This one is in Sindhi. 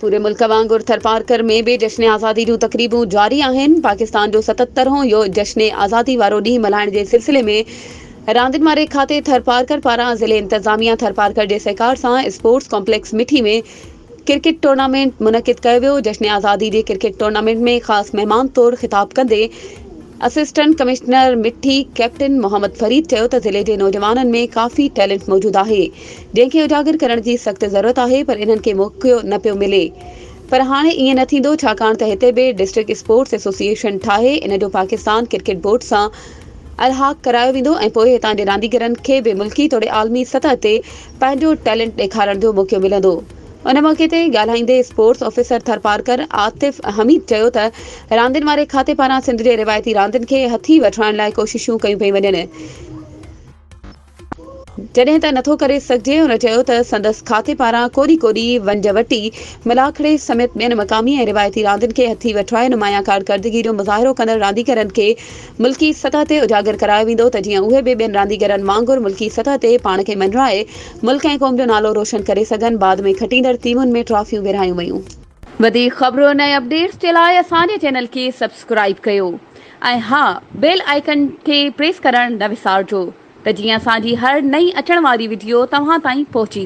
پوري ملڪ وانگر ٿرپارڪر ۾ به جشن آزادي جون تقريبون جاري آهن. پاڪستان جو 77 هون يو جشن آزادي وارو ڏينهن ملهائڻ جي سلسلي ۾ راندين واري کاتي ٿرپارڪر پاران ضلعي انتظاميا ٿرپارڪر جي سهڪار سان اسپورٽس ڪامپليڪس مٺي ۾ ڪرڪيٽ ٽورنامينٽ منعقد ڪيو ويو. جشن آزادي جي ڪرڪيٽ ٽورنامينٽ ۾ خاص مهمان طور خطاب ڪندي assistant commissioner Mithi captain Muhammad Farid چيو ته ضلعي جي نوجوانن ۾ ڪافي ٽيلنٽ موجود آهي جنهن کي اجاگر ڪرڻ جي سخت ضرورت آهي پر انهن کي موقعو نه پيو ملي پر هاڻي ائين نه ٿيندو ڇاڪاڻ ته هتي به ڊسٽرڪٽ اسپورٽس ايسوسيئيشن ٺاهي ان جو پاڪستان ڪرڪيٽ بورڊ سان الحاق ڪرايو ويندو ۽ پوء هتان جي رانديگرن کي به ملڪي توڙي عالمي سطح تي پنهنجو ٽيلنٽ ڏيکارڻ جو موقعو ملندو. ان موقعي تي ڳالهائيندي اسپورٽس آفيسر ٿرپارڪر عاطف حميد چيو ته راندين واري کاتي پاران سنڌ جي روايتي راندين کي هٿي وٺرائڻ لاء ڪوششون ڪيون پيون وڃن جڏهن ته نٿو ڪري سگهجي هن چيو ته سندس کاتي پاران ڪوري ڪوري، ونجهه وٽي، ملاکڙي سميت ٻين مقامي ۽ روايتي راندين کي هٿي وٺرائي نمايان ڪارڪردگي جو مظاهرو ڪندڙ رانديگرن کي ملڪي سطح تي اجاگر ڪرايو ويندو ته جيئن اهي به ٻين رانديگرن وانگر ملڪي سطح تي پاڻ کي مڃرائي ملڪ ۽ قوم جو نالو روشن ڪري سگهن بعد ۾ کٽيندڙ ٽيمن ۾ ٽرافيون ورهايون ويون. وڌيڪ خبرن ۽ اپڊيٽس جي لاء اسان جي چينل کي سبسڪرائيب ڪيو ۽ ها بيل آئيڪن کي پريس ڪرڻ نه وسارجو ته جيئن اسان جي هر نئين اچڻ واري وڊيو توهان تائين پهچي.